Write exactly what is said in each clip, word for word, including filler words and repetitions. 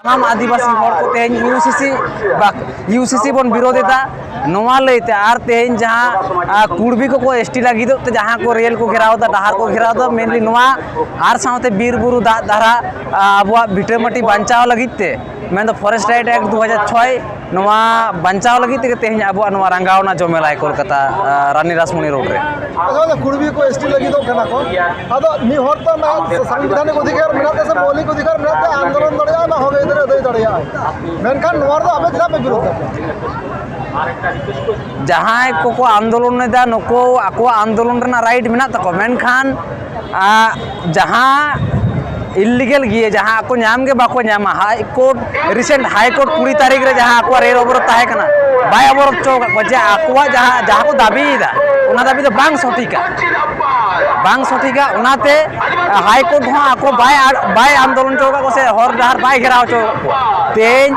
ᱥᱟᱱᱟᱢ ᱟᱹᱫᱤᱵᱟᱹᱥᱤ ᱦᱚᱲ ᱠᱚ ᱛᱮᱦᱮᱧ ᱤᱭᱩ ᱥᱤ ᱥᱤ ᱵᱟ-, ᱤᱭᱩ ᱥᱤ ᱥᱤ ᱵᱚᱱ ᱵᱤᱨᱳᱫ ᱮᱫᱟ᱾ ᱱᱚᱣᱟ ᱞᱟᱹᱭᱛᱮ ᱟᱨ ᱛᱮᱦᱮᱧ ᱡᱟᱦᱟᱸ, ᱟ, ᱠᱩᱲᱵᱤ ᱠᱚᱠᱚ ᱮᱥ ᱴᱤ ᱞᱟᱹᱜᱤᱫᱚᱜ ᱛᱮ ᱡᱟᱦᱟᱸ ᱠᱚ ᱨᱮᱞ ᱠᱚ ᱜᱷᱮᱨᱟᱣ ᱮᱫᱟ, ᱰᱟᱦᱟᱨ ᱠᱚ ᱜᱷᱮᱨᱟᱣ ᱮᱫᱟ, mainly ᱱᱚᱣᱟ ᱟᱨ ᱥᱟᱶᱛᱮ ᱵᱤᱨ ᱵᱩᱨᱩ ᱫᱟᱜ ᱫᱷᱟᱨᱟ, ᱟ, ᱟᱵᱚᱣᱟᱜ ᱵᱷᱤᱴᱟᱹᱢᱟᱹᱴᱤ ᱵᱟᱧᱪᱟᱣ ᱞᱟᱹᱜᱤᱫ ᱛᱮ, ᱢᱮᱱᱫᱚ Forest Right Act ᱫᱩ ᱦᱟᱡᱟᱨ ᱪᱷᱚᱭ, ᱱᱚᱣᱟ ᱵᱟᱧᱪᱟᱣ ᱞᱟᱹᱜᱤᱫ ᱛᱮᱜᱮ ᱛᱮᱦᱮᱧ ᱟᱵᱚᱣᱟᱜ ᱱᱚᱣᱟ ᱨᱟᱸᱜᱟᱣᱱᱟ ᱡᱚᱢᱮᱞᱟᱭ ᱠᱳᱞᱠᱟᱛᱟ, ᱟ, ᱨᱟᱱᱤ ᱨᱟᱥᱢᱚᱱᱤ ᱨᱳᱰ ᱨᱮ᱾ ᱟᱪᱪᱷᱟ, ᱟᱪᱪᱷᱟ, ᱠᱩᱲᱵᱤ ᱠᱚ ᱮᱥ ᱴᱤ ᱞᱟᱹᱜᱤᱫᱚᱜ ᱠᱟᱱᱟ ᱠᱚ, ᱟᱫᱚ ᱢᱤᱫ ᱦᱚᱲ ᱛᱚ ᱚᱱᱟ ᱥᱟᱝᱵᱤᱫᱷᱟᱱᱤᱠ ᱚᱫᱷᱤᱠᱟᱨ ᱢᱮᱱᱟᱜ ᱛᱟᱭᱟ ᱥᱮ ᱢᱳᱣᱞᱤᱠ ᱚᱫᱷᱤᱠᱟᱨ ᱢᱮᱱᱟᱜ ᱛᱟᱭᱟ, ᱟᱱᱫᱳᱞᱚᱱ ᱫᱟᱲᱮᱭᱟᱜᱼᱟ, ᱚᱱᱟ ᱦᱚᱠ ᱟᱹᱭᱫᱟᱹᱨ ᱟᱹᱫᱟᱹᱭ ᱫᱟᱲᱮᱭᱟᱜᱼᱟ, ᱢᱮᱱᱠᱷᱟᱱ ᱱᱚᱣᱟ ᱨᱮᱫᱚ ᱟᱯᱮ ᱪᱮᱫᱟᱜ ᱯᱮ ᱵᱤᱨᱳᱫ ᱫᱟ? ᱡᱟᱦᱟᱸᱭ ᱠᱚᱠᱚ ᱟᱱᱫᱳᱞᱚᱱ ᱮᱫᱟ, ᱱᱩᱠᱩ ᱟᱠᱚᱣᱟᱜ ᱟᱱᱫᱳᱞᱚᱱ ᱨᱮᱱᱟᱜ ᱨᱟᱭᱤᱴ ᱢᱮᱱᱟᱜ ᱛᱟᱠᱚᱣᱟ, ᱢᱮᱱᱠᱷᱟᱱ, ᱟ, ᱡᱟᱦᱟᱸ ᱤᱞᱤᱜᱮᱞ ᱜᱮ, ᱡᱟᱦᱟᱸ ᱟᱠᱚ ᱧᱟᱢ ᱜᱮ ᱵᱟᱠᱚ ᱧᱟᱢᱟ, high court, recent high court ᱠᱩᱲᱤ ᱛᱟᱹᱨᱤᱠᱷ ᱨᱮ ᱡᱟᱦᱟᱸ ᱟᱠᱚᱣᱟᱜ ᱨᱮᱞ ᱚᱵᱚᱨᱳᱫᱷ ᱛᱟᱦᱮᱸ ᱠᱟᱱᱟ, ᱵᱟᱭ ᱚᱵᱚᱨᱳᱫᱷ ᱦᱚᱪᱚ ᱟᱠᱟᱫ ᱠᱚᱣᱟ, ᱡᱮ ᱟᱠᱚᱣᱟᱜ ᱡᱟᱦᱟᱸ, ᱡᱟᱦᱟᱸ ᱠᱚ ᱫᱟᱹᱵᱤᱭᱮᱫᱟ, ᱚᱱᱟ ᱫᱟᱹᱵᱤ ᱫᱚ ᱵᱟᱝ ᱥᱚᱴᱷᱤᱠᱟ, ᱵᱟᱝ ᱥᱚᱴᱷᱤᱠᱟ᱾ ᱚᱱᱟᱛᱮ ᱦᱟᱭ ᱠᱳᱨᱴ ᱦᱚᱸ ᱟᱠᱚ ᱵᱟᱭ ᱟᱲ-, ᱵᱟᱭ ᱟᱱᱫᱳᱞᱚᱱ ᱦᱚᱪᱚ ᱟᱠᱟᱫ ᱠᱚᱣᱟ ᱥᱮ ᱦᱚᱨ ᱰᱟᱦᱟᱨ ᱵᱟᱭ ᱜᱷᱮᱨᱟᱣ ᱦᱚᱪᱚ ᱟᱠᱟᱫ ᱠᱚᱣᱟ᱾ ᱛᱮᱦᱮᱧ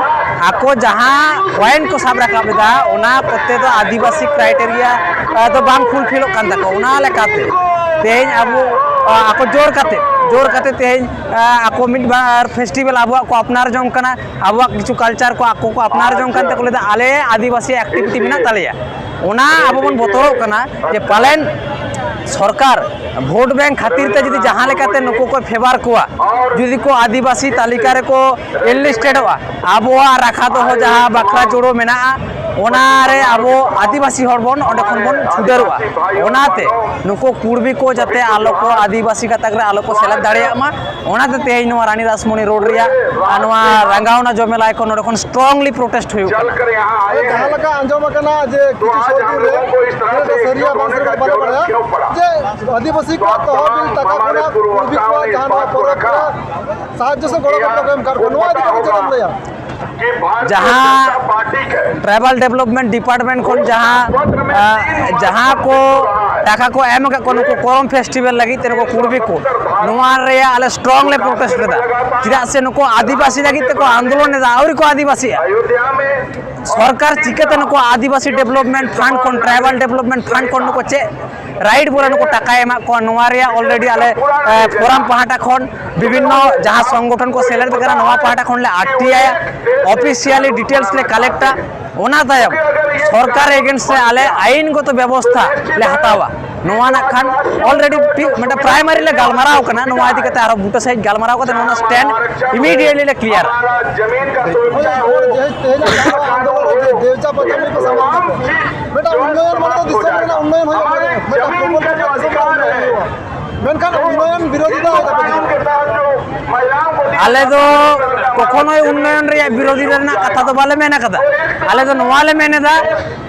ᱟᱠᱚ ᱡᱟᱦᱟᱸ ᱯᱚᱭᱮᱱᱴ ᱠᱚ ᱥᱟᱵ ᱨᱟᱠᱟᱵ ᱮᱫᱟ, ᱚᱱᱟ ᱠᱚᱛᱮ ᱫᱚ ᱟᱹᱫᱤᱵᱟᱹᱥᱤ ᱠᱨᱟᱭᱴᱮᱨᱤᱭᱟ, ᱟ, ᱫᱚ ᱵᱟᱝ ᱯᱷᱩᱞᱯᱷᱤᱞᱚᱜ ᱠᱟᱱ ᱛᱟᱠᱚᱣᱟ᱾ ᱚᱱᱟ ᱞᱮᱠᱟᱛᱮ ᱛᱮᱦᱮᱧ ᱟᱵᱚ, ᱟ, ᱟᱠᱚ ᱡᱳᱨ ᱠᱟᱛᱮ, ᱡᱳᱨ ᱠᱟᱛᱮ ᱛᱮᱦᱮᱧ, ᱟ, ᱟᱠᱚ ᱢᱤᱫ ᱵᱟᱨ ᱯᱷᱮᱥᱴᱤᱵᱮᱞ ᱟᱵᱚᱣᱟᱜ ᱠᱚ ᱟᱯᱱᱟᱨ ᱡᱚᱝ ᱠᱟᱱᱟ, ᱟᱵᱚᱣᱟᱜ ᱠᱤᱪᱷᱩ ᱠᱟᱞᱪᱟᱨ ᱠᱚ ᱟᱠᱚ ᱠᱚ ᱟᱯᱱᱟᱨ ᱡᱚᱝ ᱠᱟᱱ ᱛᱮᱠᱚ ᱞᱟᱹᱭᱫᱟ, "ᱟᱞᱮ ᱟᱹᱫᱤᱵᱟᱹᱥᱤ ᱮᱠᱴᱤᱵᱷᱤᱴᱤ ᱢᱮᱱᱟᱜ ᱛᱟᱞᱮᱭᱟ", ᱚᱱᱟ ᱟᱵᱚ ᱵᱚᱱ ᱵᱚᱛᱚᱨᱚᱜ ᱠᱟᱱᱟ ᱡᱮ ᱯᱟᱞᱮᱱ ᱥᱚᱨᱠᱟᱨ ᱵᱷᱳᱴ ᱵᱮᱝᱠ ᱠᱷᱟᱹᱛᱤᱨ ᱛᱮ ᱡᱩᱫᱤ ᱡᱟᱦᱟᱸ ᱞᱮᱠᱟᱛᱮ ᱱᱩᱠᱩ ᱠᱚ ᱯᱷᱮᱵᱟᱨ ᱠᱚᱣᱟ, ᱡᱩᱫᱤ ᱠᱚ ᱟᱹᱫᱤᱵᱟᱹᱥᱤ ᱛᱟᱹᱞᱤᱠᱟ ᱨᱮᱠᱚ ᱮᱱᱞᱤᱥᱴᱮᱰᱚᱜᱼᱟ, ᱟᱵᱚᱣᱟᱜ ᱨᱟᱠᱷᱟ ᱫᱚᱦᱚ ᱡᱟᱦᱟᱸ ᱵᱟᱠᱷᱨᱟ ᱡᱳᱲᱳ ᱢᱮᱱᱟᱜᱼᱟ, ᱚᱱᱟᱨᱮ ᱟᱵᱚ ᱟᱹᱫᱤᱵᱟᱹᱥᱤ ᱦᱚᱲ ᱵᱚᱱ ᱚᱸᱰᱮ ᱠᱷᱚᱱ ᱵᱚᱱ ᱪᱷᱩᱰᱟᱹᱨᱚᱜᱼᱟ᱾ ᱚᱱᱟᱛᱮ ᱱᱩᱠᱩ ᱠᱩᱲᱵᱤ ᱠᱚ ᱡᱟᱛᱮ ᱟᱞᱚ ᱠᱚ, ᱟᱹᱫᱤᱵᱟᱹᱥᱤ ᱜᱟᱛᱟᱠ ᱨᱮ ᱟᱞᱚ ᱠᱚ ᱥᱮᱞᱮᱫ ᱫᱟᱲᱮᱭᱟᱜ ᱢᱟ, ᱚᱱᱟᱛᱮ ᱛᱮᱦᱮᱧ ᱱᱚᱣᱟ ᱨᱟᱱᱤ ᱨᱟᱥᱢᱚᱱᱤ ᱨᱳᱰ ᱨᱮᱭᱟᱜ, ᱟᱨ ᱱᱚᱣᱟ ᱨᱟᱸᱜᱟᱣᱱᱟ ᱡᱚᱢᱮᱞᱟᱭ ᱠᱷᱚᱱ ᱱᱚᱰᱮ ᱠᱷᱚᱱ strongly protest ᱦᱩᱭᱩᱜ ᱠᱟᱱᱟ᱾ ᱟᱫᱚ ᱡᱟᱦᱟᱸ ᱞᱮᱠᱟ ᱟᱸᱡᱚᱢ ᱟᱠᱟᱱᱟ ᱡᱮ ᱠᱤᱪᱷᱩ ᱥᱩᱨ ᱫᱤᱱ ᱨᱮ, ᱛᱤᱱᱟᱹᱜ ᱴᱟ ᱥᱟᱹᱨᱤᱭᱟ ᱵᱟᱝ ᱥᱟᱹᱨᱤᱭᱟ ᱵᱟᱞᱮ ᱵᱟᱲᱟᱭᱟ, ᱡᱮ ᱟᱹᱫᱤᱵᱟᱹᱥᱤ ᱠᱚᱣᱟᱜ ᱛᱚᱦᱚᱵᱤᱞ ᱴᱟᱠᱟ ᱠᱷᱚᱱᱟᱜ ᱠᱩᱲᱵᱤ ᱠᱚᱣᱟᱜ ᱡᱟᱦᱟᱸ ᱱᱚᱣᱟ ᱯᱚᱨᱚᱵᱽ ᱨᱮ ᱥᱟᱦᱟᱡᱽᱡᱚ ᱥᱮ ᱜᱚᱲᱚ ᱜᱚᱯᱚᱲ ᱠᱚ ᱮᱢ ᱠᱟᱜ ᱠᱚᱣᱟ, ᱱᱚᱣᱟ ᱤᱫᱤ ᱠᱟᱛᱮ ᱪᱮᱫ ᱮᱢ ᱞᱟᱹᱭᱟ? ᱡᱟᱦᱟᱸ ᱴᱨᱟᱭᱵᱟᱞ ᱰᱮᱵᱷᱞᱚᱯᱢᱮᱱᱴ ᱰᱤᱯᱟᱨᱴᱢᱮᱱᱴ ᱠᱷᱚᱱ ᱡᱟᱦᱟᱸ, ᱟ, ᱡᱟᱦᱟᱸ ᱠᱚ ᱴᱟᱠᱟ ᱠᱚ ᱮᱢ ᱟᱠᱟᱫ ᱠᱚᱣᱟ ᱱᱩᱠᱩ ᱠᱚᱨᱚᱢ ᱯᱷᱮᱥᱴᱤᱵᱮᱞ ᱞᱟᱹᱜᱤᱫ ᱛᱮ ᱱᱩᱠᱩ ᱠᱩᱲᱵᱤ ᱠᱚ, ᱱᱚᱣᱟ ᱨᱮᱭᱟᱜ ᱟᱞᱮ strongly protest ᱞᱮᱫᱟ᱾ ᱪᱮᱫᱟᱜ ᱥᱮ ᱱᱩᱠᱩ ᱟᱹᱫᱤᱵᱟᱹᱥᱤ ᱞᱟᱹᱜᱤᱫ ᱛᱮᱠᱚ ᱟᱱᱫᱳᱞᱚᱱ ᱮᱫᱟ, ᱟᱹᱣᱨᱤ ᱠᱚ ᱟᱹᱫᱤᱵᱟᱹᱥᱤᱜᱼᱟ᱾ ᱥᱚᱨᱠᱟᱨ ᱪᱤᱠᱟᱹᱛᱮ ᱱᱩᱠᱩ ᱟᱹᱫᱤᱵᱟᱹᱥᱤ ᱰᱮᱵᱷᱞᱚᱯᱢᱮᱱᱴ ᱯᱷᱟᱱᱰ ᱠᱷᱚᱱ, ᱴᱨᱟᱭᱵᱟᱞ ᱰᱮᱵᱷᱞᱚᱯᱢᱮᱱᱴ ᱯᱷᱟᱱᱰ ᱠᱷᱚᱱ ᱱᱩᱠᱩ ᱪᱮᱫ ᱨᱟᱭᱤᱴ ᱵᱚᱞᱮ ᱱᱩᱠᱩ ᱴᱟᱠᱟᱭ ᱮᱢᱟᱜ ᱠᱚᱣᱟ, ᱱᱚᱣᱟ ᱨᱮᱭᱟᱜ ᱚᱞᱨᱮᱰᱤ ᱟᱞᱮ ᱯᱷᱳᱨᱟᱢ ᱯᱟᱦᱴᱟ ᱠᱷᱚᱱ ᱵᱤᱵᱷᱤᱱᱱᱚ ᱡᱟᱦᱟᱸ ᱥᱚᱝᱜᱚᱴᱷᱚᱱ ᱠᱚ ᱥᱮᱞᱮᱫ ᱠᱟᱱᱟ, ᱱᱚᱣᱟ ᱯᱟᱦᱴᱟ ᱠᱷᱚᱱ ᱞᱮ ᱟᱨᱴᱤᱟᱭᱟ, ᱚᱯᱷᱤᱥᱤᱭᱟᱞᱤ ᱰᱤᱴᱮᱞᱥ ᱞᱮ ᱠᱟᱞᱮᱠᱴᱟ᱾ ᱚᱱᱟ ᱛᱟᱭᱚᱢ ᱥᱚᱨᱠᱟᱨ ᱮᱜᱮᱱᱥᱴ ᱨᱮ ᱟᱞᱮ ᱟᱭᱤᱱᱜᱚᱛᱚ ᱵᱮᱵᱚᱥᱛᱷᱟ ᱞᱮ ᱦᱟᱛᱟᱣᱟ᱾ ᱱᱚᱣᱟ ᱱᱟᱜ ᱠᱷᱟᱱ ᱚᱞᱨᱮᱰᱤ ᱢᱤᱫᱴᱟᱝ ᱯᱨᱟᱭᱢᱟᱨᱤ ᱞᱮ ᱜᱟᱞᱢᱟᱨᱟᱣ ᱠᱟᱱᱟ, ᱱᱚᱣᱟ ᱤᱫᱤ ᱠᱟᱛᱮ ᱟᱨᱚ ᱵᱩᱴᱟᱹ ᱥᱟᱺᱦᱤᱡ ᱜᱟᱞᱢᱟᱨᱟᱣ ᱠᱟᱛᱮ ᱱᱚᱣᱟ ᱥᱴᱮᱱᱰ ᱤᱢᱤᱰᱤᱭᱮᱴᱞᱤ ᱞᱮ ᱠᱞᱤᱭᱟᱨᱟ᱾ ᱦᱳᱭ, ᱦᱳᱭ, ᱡᱮ ᱛᱮᱦᱮᱧ ᱟᱵᱚ ᱟᱱᱫᱳᱞᱚᱱ ᱨᱮ ᱫᱮᱣᱪᱟ ᱯᱟᱪᱟᱢᱤ ᱠᱚ ᱥᱟᱢᱟᱝ ᱟᱠᱟᱱᱟ᱾ ᱢᱤᱫᱴᱟᱝ ᱩᱱᱱᱚᱭᱚᱱ ᱢᱟᱱᱮ ᱫᱚ ᱫᱤᱥᱚᱢ ᱨᱮᱱᱟᱜ ᱩᱱᱱᱚᱭᱚᱱ ᱦᱩᱭᱩᱜ ᱢᱟ, ᱢᱤᱫᱴᱟᱝ ᱯᱨᱚᱠᱚᱞᱯᱚ ᱨᱮᱱᱟᱜ ᱫᱤᱥᱚᱢ ᱨᱮᱱᱟᱜ ᱩᱱᱱᱚᱭᱚᱱ ᱦᱩᱭᱩᱜᱼᱟ᱾ ᱢᱮᱱᱠᱷᱟᱱ ᱩᱱᱱᱚᱭᱚᱱ ᱵᱤᱨᱳᱫᱷᱤ ᱫᱚ ᱟᱞᱮ ᱫᱚ ᱠᱚᱠᱷᱚᱱᱳᱭ ᱩᱱᱱᱚᱭᱚᱱ ᱨᱮᱭᱟᱜ ᱵᱤᱨᱳᱫᱷᱤ ᱨᱮᱱᱟᱜ ᱠᱟᱛᱷᱟ ᱫᱚ ᱵᱟᱞᱮ ᱢᱮᱱ ᱟᱠᱟᱫᱟ᱾ ᱟᱞᱮ ᱫᱚ ᱱᱚᱣᱟ ᱞᱮ ᱢᱮᱱ ᱮᱫᱟ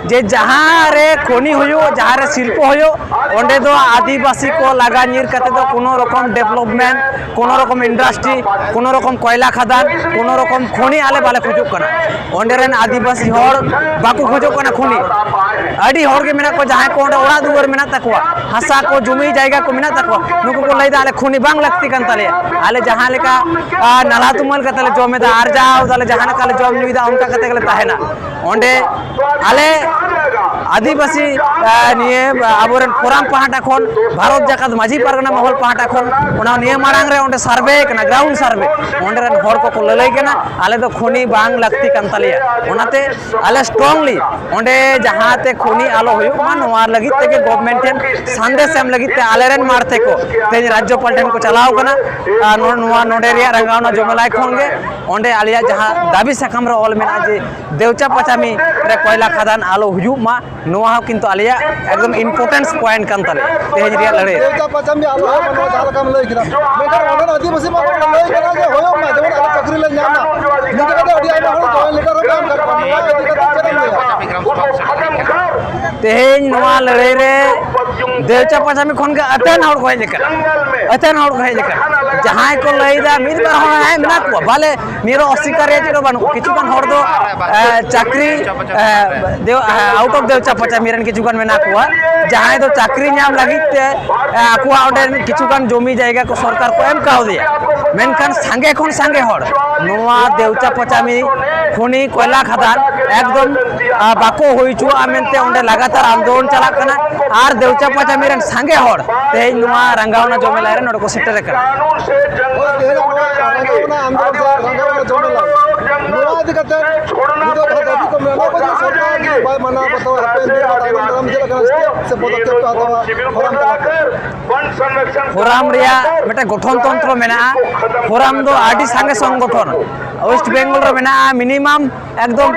ᱡᱮ ᱡᱟᱦᱟᱸ ᱨᱮ ᱠᱷᱚᱱᱤ ᱦᱩᱭᱩᱜ, ᱡᱟᱦᱟᱸ ᱨᱮ ᱥᱤᱞᱯᱚ ᱦᱩᱭᱩᱜ, ᱚᱸᱰᱮ ᱫᱚ ᱟᱹᱫᱤᱵᱟᱹᱥᱤ ᱠᱚ ᱞᱟᱜᱟ ᱧᱤᱨ ᱠᱟᱛᱮ ᱫᱚ ᱠᱳᱱᱳ ᱨᱚᱠᱚᱢ ᱰᱮᱵᱷᱞᱚᱯᱢᱮᱱᱴ, ᱠᱳᱱᱳ ᱨᱚᱠᱚᱢ ᱤᱱᱰᱟᱥᱴᱨᱤ, ᱠᱳᱱᱳ ᱨᱚᱠᱚᱢ ᱠᱚᱭᱞᱟ ᱠᱷᱟᱫᱟᱱ, ᱠᱳᱱᱳ ᱨᱚᱠᱚᱢ ᱠᱷᱚᱱᱤ ᱟᱞᱮ ᱵᱟᱞᱮ ᱠᱷᱚᱡᱚᱜ ᱠᱟᱱᱟ᱾ ᱚᱸᱰᱮ ᱨᱮᱱ ᱟᱹᱫᱤᱵᱟᱹᱥᱤ ᱦᱚᱲ ᱵᱟᱠᱚ ᱠᱷᱚᱡᱚᱜ ᱠᱟᱱᱟ ᱠᱷᱚᱱᱤ᱾ ᱟᱹᱰᱤ ᱦᱚᱲ ᱜᱮ ᱢᱮᱱᱟᱜ ᱠᱚᱣᱟ ᱡᱟᱦᱟᱸᱭ ᱠᱚ ᱚᱸᱰᱮ ᱚᱲᱟᱜ ᱫᱩᱣᱟᱹᱨ ᱢᱮᱱᱟᱜ ᱛᱟᱠᱚᱣᱟ, ᱦᱟᱥᱟ ᱠᱚ, ᱡᱩᱢᱤ ᱡᱟᱭᱜᱟ ᱠᱚ ᱢᱮᱱᱟᱜ ᱛᱟᱠᱚᱣᱟ, ᱱᱩᱠᱩ ᱠᱚ ᱞᱟᱹᱭᱫᱟ ᱟᱞᱮ ᱠᱷᱚᱱᱤ ᱵᱟᱝ ᱞᱟᱹᱠᱛᱤ ᱠᱟᱱ ᱛᱟᱞᱮᱭᱟ, ᱟᱞᱮ ᱡᱟᱦᱟᱸ ᱞᱮᱠᱟ ᱟᱨ ᱱᱟᱞᱦᱟ ᱛᱩᱢᱟᱹᱞ ᱠᱟᱛᱮ ᱞᱮ ᱡᱚᱢ ᱮᱫᱟ, ᱟᱨᱡᱟᱣ ᱫᱟᱞᱮ, ᱡᱟᱦᱟᱸ ᱞᱮᱠᱟ ᱞᱮ ᱡᱚᱢ ᱧᱩᱭᱮᱫᱟ, ᱚᱱᱠᱟ ᱠᱟᱛᱮ ᱜᱮᱞᱮ ᱛᱟᱦᱮᱱᱟ᱾ ᱚᱸᱰᱮ ᱟᱞᱮ ᱟᱹᱫᱤᱵᱟᱹᱥᱤ, ᱟᱨ ᱱᱤᱭᱟᱹ ᱟᱵᱚᱨᱮᱱ ᱯᱷᱳᱨᱟᱢ ᱯᱟᱦᱴᱟ ᱠᱷᱚᱱ, ᱵᱷᱟᱨᱚᱛ ᱡᱟᱠᱟᱛ ᱢᱟᱹᱡᱷᱤ ᱯᱟᱨᱜᱟᱱᱟ ᱢᱚᱦᱚᱞ ᱯᱟᱦᱴᱟ ᱠᱷᱚᱱ, ᱚᱱᱟ ᱱᱤᱭᱟᱹ ᱢᱟᱲᱟᱝ ᱨᱮ ᱚᱸᱰᱮ ᱥᱟᱨᱵᱷᱮ ᱠᱟᱱᱟ, ᱜᱨᱟᱣᱩᱱᱰ ᱥᱟᱨᱵᱷᱮ, ᱚᱸᱰᱮ ᱨᱮᱱ ᱦᱚᱲ ᱠᱚᱠᱚ ᱞᱟᱹᱞᱟᱹᱭ ᱠᱟᱱᱟ, ᱟᱞᱮ ᱫᱚ ᱠᱷᱚᱱᱤ ᱵᱟᱝ ᱞᱟᱹᱠᱛᱤ ᱠᱟᱱ ᱛᱟᱞᱮᱭᱟ᱾ ᱚᱱᱟᱛᱮ ᱟᱞᱮ ᱥᱴᱨᱚᱝᱞᱤ ᱚᱸᱰᱮ ᱡᱟᱦᱟᱸᱛᱮ ᱠᱷᱚᱱᱤ ᱟᱞᱚ ᱦᱩᱭᱩᱜ ᱢᱟ, ᱱᱚᱣᱟ ᱞᱟᱹᱜᱤᱫ ᱛᱮᱜᱮ ᱜᱚᱵᱷᱢᱮᱱᱴ ᱴᱷᱮᱱ ᱥᱟᱸᱫᱮᱥ ᱮᱢ ᱞᱟᱹᱜᱤᱫ ᱛᱮ ᱟᱞᱮᱨᱮᱱ ᱢᱟᱲ ᱛᱮᱠᱚ ᱛᱮᱦᱮᱧ ᱨᱟᱡᱽᱡᱚᱯᱟᱞ ᱴᱷᱮᱱ ᱠᱚ ᱪᱟᱞᱟᱣ ᱠᱟᱱᱟ᱾ ᱟᱨ ᱱᱚ-, ᱱᱚᱣᱟ ᱱᱚᱰᱮ ᱨᱮᱭᱟᱜ ᱨᱟᱸᱜᱟᱣᱱᱟ ᱡᱚᱢᱮᱞᱟᱭ ᱠᱷᱚᱱ ᱜᱮ ᱚᱸᱰᱮ ᱟᱞᱮᱭᱟᱜ ᱡᱟᱦᱟᱸ ᱫᱟᱹᱵᱤ ᱥᱟᱠᱟᱢ ᱨᱮ ᱚᱞ ᱢᱮᱱᱟᱜᱼᱟ ᱡᱮ ᱫᱮᱣᱪᱟ ᱯᱟᱪᱟᱢᱤ ᱨᱮ ᱠᱚᱭᱞᱟ ᱠᱷᱟᱫᱟᱱ ᱟᱞᱚ ᱦᱩᱭᱩᱜ ᱢᱟ, ᱱᱚᱣᱟ ᱦᱚᱸ ᱠᱤᱱᱛᱩ ᱟᱞᱮᱭᱟᱜ ᱮᱠᱫᱚᱢ ᱤᱢᱯᱚᱨᱴᱮᱱᱥ ᱯᱚᱭᱮᱱᱴ ᱠᱟᱱ ᱛᱟᱞᱮᱭᱟ ᱛᱮᱦᱮᱧ ᱨᱮᱭᱟᱜ ᱞᱟᱹᱲᱦᱟᱹᱭ ᱨᱮ᱾ ᱫᱮᱣᱪᱟ ᱯᱟᱪᱟᱢᱤ ᱟᱞᱚ ᱦᱩᱭᱩᱜ ᱢᱟ, ᱱᱚᱣᱟ ᱡᱟᱦᱟᱸ ᱞᱮᱠᱟᱢ ᱞᱟᱹᱭ ᱠᱮᱫᱟ, ᱢᱮᱱᱠᱷᱟᱱ ᱚᱸᱰᱮᱱ ᱟᱹᱫᱤᱵᱟᱹᱥᱤ ᱢᱟ ᱠᱚ ᱞᱟᱹᱭ ᱠᱟᱫᱟ ᱡᱮ ᱦᱩᱭᱩᱜ ᱢᱟ, ᱡᱮᱢᱚᱱ ᱟᱞᱮ ᱪᱟᱹᱠᱨᱤ ᱞᱮ ᱧᱟᱢ ᱢᱟ᱾ ᱱᱤᱝᱠᱟᱹ ᱠᱟᱛᱮ ᱟᱹᱰᱤ ᱟᱭᱢᱟ ᱦᱚᱲ ᱡᱚᱭᱮᱱ ᱞᱮᱴᱟᱨ ᱦᱚᱸᱠᱚ ᱮᱢ ᱠᱟᱜ ᱠᱚᱣᱟ᱾ ᱱᱚᱣᱟ ᱤᱫᱤ ᱠᱟᱛᱮ ᱪᱮᱫ ᱮᱢ ᱞᱟᱹᱭᱟ? ᱛᱮᱦᱮᱧ ᱱᱚᱣᱟ ᱞᱟᱹᱲᱦᱟᱹᱭ ᱨᱮ ᱫᱮᱣᱪᱟ ᱯᱟᱪᱟᱢᱤ ᱠᱷᱚᱱ ᱜᱮ ᱟᱹᱛᱷᱟᱹᱱ ᱦᱚᱲ ᱠᱚ ᱦᱮᱡ ᱟᱠᱟᱱᱟ, ᱟᱹᱛᱷᱟᱹᱱ ᱦᱚᱲ ᱠᱚ ᱦᱮᱡ ᱟᱠᱟᱱᱟ᱾ ᱡᱟᱦᱟᱸᱭ ᱠᱚ ᱞᱟᱹᱭᱫᱟ ᱢᱤᱫ ᱵᱟᱨ ᱦᱚᱲ ᱦᱮᱸ ᱢᱮᱱᱟᱜ ᱠᱚᱣᱟ, ᱵᱟᱞᱮ ᱱᱤᱭᱟᱹ ᱫᱚ ᱚᱥᱤᱠᱟᱨ ᱨᱮᱭᱟᱜ ᱪᱮᱫ ᱦᱚᱸ ᱵᱟᱹᱱᱩᱜ᱾ ᱠᱤᱪᱷᱩ ᱜᱟᱱ ᱦᱚᱲ ᱫᱚ ᱮ, ᱪᱟᱹᱠᱨᱤ ᱮ, ᱫᱮᱣ-, ᱮ, ᱟᱣᱩᱴ ᱚᱯᱷ ᱫᱮᱣᱪᱟ ᱯᱚᱪᱟᱢᱤ ᱨᱮᱱ ᱠᱤᱪᱷᱩ ᱜᱟᱱ ᱢᱮᱱᱟᱜ ᱠᱚᱣᱟ, ᱡᱟᱦᱟᱸᱭ ᱫᱚ ᱪᱟᱹᱠᱨᱤ ᱧᱟᱢ ᱞᱟᱹᱜᱤᱫ ᱛᱮ ᱮ, ᱟᱠᱚᱣᱟᱜ ᱚᱸᱰᱮ ᱠᱤᱪᱷᱩ ᱜᱟᱱ ᱡᱚᱢᱤ ᱡᱟᱭᱜᱟ ᱠᱚ ᱥᱚᱨᱠᱟᱨ ᱠᱚ ᱮᱢ ᱠᱟᱣᱫᱮᱭᱟ᱾ ᱢᱮᱱᱠᱷᱟᱱ ᱥᱟᱸᱜᱮ ᱠᱷᱚᱱ ᱥᱟᱸᱜᱮ ᱦᱚᱲ ᱱᱚᱣᱟ ᱫᱮᱣᱪᱟ ᱯᱚᱪᱟᱢᱤ ᱠᱷᱚᱱᱤ ᱠᱚᱭᱞᱟ ᱠᱷᱟᱫᱟᱱ ᱮᱠᱫᱚᱢ ᱟ, ᱵᱟᱠᱚ ᱦᱩᱭ ᱦᱚᱪᱚᱣᱟᱜᱼᱟ ᱢᱮᱱᱛᱮ ᱚᱸᱰᱮ ᱞᱟᱜᱟᱛᱟᱨ ᱟᱱᱫᱳᱞᱚᱱ ᱪᱟᱞᱟᱜ ᱠᱟᱱᱟ᱾ ᱟᱨ ᱫᱮᱣᱪᱟ ᱯᱚᱪᱟᱢᱤ ᱨᱮᱱ ᱥᱟᱸᱜᱮ ᱦᱚᱲ ᱛᱮᱦᱮᱧ ᱱᱚᱣᱟ ᱨᱟᱸᱜᱟᱣᱱᱟ ᱡᱚᱢᱮᱞᱟᱭ ᱨᱮ ᱱᱚᱰᱮ ᱠᱚ ᱥᱮᱴᱮᱨ ᱟᱠᱟᱱᱟ᱾ ᱦᱳᱭ, ᱛᱮᱦᱮᱧᱟᱜ ᱱᱚᱣᱟ ᱨᱟᱸᱜᱟᱣᱱᱟ ᱟᱱᱫᱳᱞᱚᱱ ᱥᱮ ᱨᱟᱸᱜᱟᱣᱱᱟ ᱡᱚᱢᱮᱞᱟᱭ, ᱱᱚᱣᱟ ᱤᱫᱤ ᱠᱟᱛᱮ ᱱᱤᱛᱚᱜ ᱡᱟᱦᱟᱸ ᱫᱟᱹᱵᱤ ᱠᱚ ᱢᱮᱱᱟᱜᱼᱟ, ᱚᱱᱟ ᱠᱚ ᱡᱩᱫᱤ ᱥᱚᱨᱠᱟᱨ ᱡᱩᱫᱤ ᱵᱟᱭ ᱢᱟᱱᱟᱣ ᱵᱟᱛᱟᱣᱟ, ᱦᱟᱯᱮᱱ ᱫᱤᱱ ᱨᱮ ᱛᱟᱭᱱᱚᱢ ᱫᱟᱨᱟᱢ ᱪᱮᱫ ᱞᱮᱠᱟᱱᱟᱜ step ᱥᱮ ᱯᱚᱫᱚᱠᱷᱮᱯ ᱠᱚ ᱦᱟᱛᱟᱣᱟ ᱯᱷᱳᱨᱟᱢ ᱛᱟᱞᱟᱛᱮ? ᱯᱷᱳᱨᱟᱢ ᱨᱮᱭᱟᱜ ᱢᱤᱫᱴᱮᱱ ᱜᱚᱴᱷᱚᱱ ᱛᱚᱱᱛᱨᱚ ᱢᱮᱱᱟᱜᱼᱟ᱾ ᱯᱷᱳᱨᱟᱢ ᱫᱚ ᱟᱹᱰᱤ ᱥᱟᱸᱜᱮ ᱥᱚᱝᱜᱚᱴᱷᱚᱱ ᱳᱭᱮᱥᱴ ᱵᱮᱝᱜᱚᱞ ᱨᱮ ᱢᱮᱱᱟᱜᱼᱟ, ᱢᱤᱱᱤᱢᱟᱢ ᱮᱠᱫᱚᱢ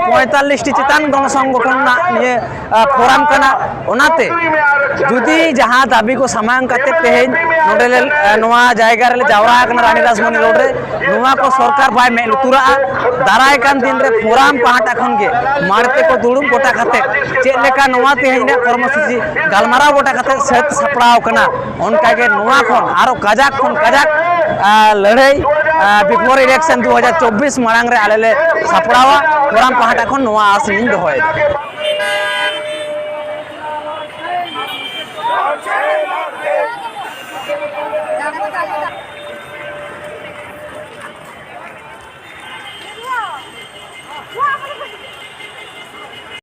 ᱯᱚᱸᱭᱛᱟᱞᱞᱤᱥ ᱴᱤ ᱪᱮᱛᱟᱱ ᱜᱚᱱᱚ ᱥᱚᱝᱜᱚᱴᱷᱚᱱ ᱨᱮᱱᱟᱜ ᱱᱤᱭᱟᱹ ᱯᱷᱳᱨᱟᱢ ᱠᱟᱱᱟ᱾ ᱚᱱᱟᱛᱮ ᱡᱩᱫᱤ ᱡᱟᱦᱟᱸ ᱫᱟᱹᱵᱤ ᱠᱚ ᱥᱟᱢᱟᱝ ᱠᱟᱛᱮ ᱛᱮᱦᱮᱧ ᱱᱚᱰᱮ ᱞᱮ, ᱱᱚᱣᱟ ᱡᱟᱭᱜᱟ ᱨᱮᱞᱮ ᱡᱟᱣᱨᱟ ᱟᱠᱟᱱᱟ ᱨᱟᱱᱤ ᱨᱟᱥᱢᱚᱱᱤ ᱨᱳᱰ ᱨᱮ, ᱱᱚᱣᱟ ᱠᱚ ᱥᱚᱨᱠᱟᱨ ᱵᱟᱭ ᱢᱮᱫ ᱞᱩᱛᱩᱨᱟᱜᱼᱟ, ᱫᱟᱨᱟᱭ ᱠᱟᱱ ᱫᱤᱱ ᱨᱮ ᱯᱷᱳᱨᱟᱢ ᱯᱟᱦᱴᱟ ᱠᱷᱚᱱ ᱜᱮ ᱢᱟᱲᱛᱮ ᱠᱚ ᱫᱩᱲᱩᱵ ᱜᱚᱴᱟ ᱠᱟᱛᱮ ᱪᱮᱫ ᱞᱮᱠᱟ ᱱᱚᱣᱟ ᱛᱮᱦᱮᱧ ᱨᱮᱱᱟᱜ ᱠᱚᱨᱢᱚᱥᱩᱪᱤ ᱜᱟᱞᱢᱟᱨᱟᱣ ᱜᱚᱴᱟ ᱠᱟᱛᱮ ᱥᱟᱹᱛ ᱥᱟᱯᱲᱟᱣ ᱠᱟᱱᱟ᱾ ᱚᱱᱠᱟᱜᱮ ᱱᱚᱣᱟ ᱠᱷᱚᱱ ᱟᱨᱚ ᱠᱟᱡᱟᱠ ᱠᱷᱚᱱ ᱠᱟᱡᱟᱠ ᱟ, ᱞᱟᱹᱲᱦᱟᱹᱭ ᱟ, before election ᱫᱩ ᱦᱟᱡᱟᱨ ᱪᱚᱵᱵᱤᱥ ᱢᱟᱲᱟᱝ ᱨᱮ ᱟᱞᱮ ᱞᱮ ᱥᱟᱯᱲᱟᱣᱟ᱾ ᱯᱷᱳᱨᱟᱢ ᱯᱟᱦᱴᱟ ᱠᱷᱚᱱ ᱱᱚᱣᱟ ᱟᱥ ᱤᱧ ᱫᱚᱦᱚᱭᱮᱫᱟ᱾